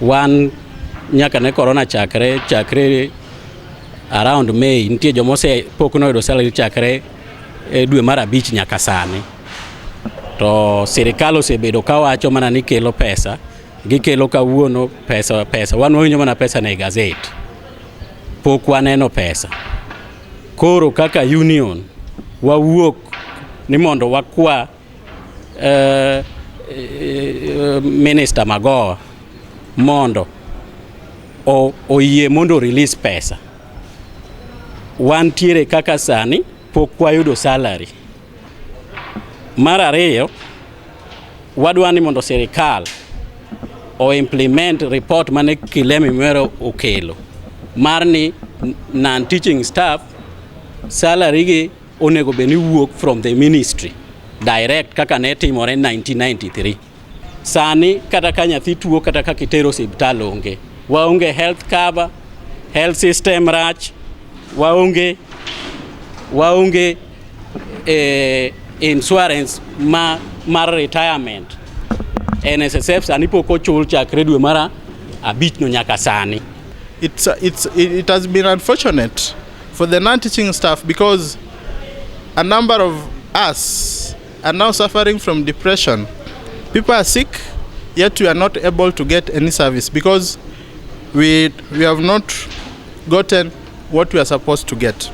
Wan nyaka ne corona chakre chakre around May, nitie joma ose pok noyudo salary chakre e dwe mar abich nyaka sani. To sirikal osebedo kawacho mana ni kelo pesa, gikelo kawuono pesa pesa, wan wawinjo mana pesa ne e gazet, pok waneno pesa. Koro kaka union wawuok ni mondo wakwa Minister Magoha mondo oyie mondo release pesa. Wantiere kaka sani pok wayudo salary. Mar ariyo, wadwa ni mondo sirikal o implement report mane Kilemi Mwiru okelo mar ni non teaching staff salary gi onego bed ni wuok from the ministry direct kaka ne timore 1993. Sani kata ka nyathi tuo, kata ka kitero osiptal onge, waonge health cover, health system rach, waonge insurance ma mar retirement. NSSF sani pok ochul chakre dwe mar abich no nyaka sani. It has been unfortunate for the non-teaching staff because a number of us are now suffering from depression. People are sick, yet we are not able to get any service because we have not gotten what we are supposed to get.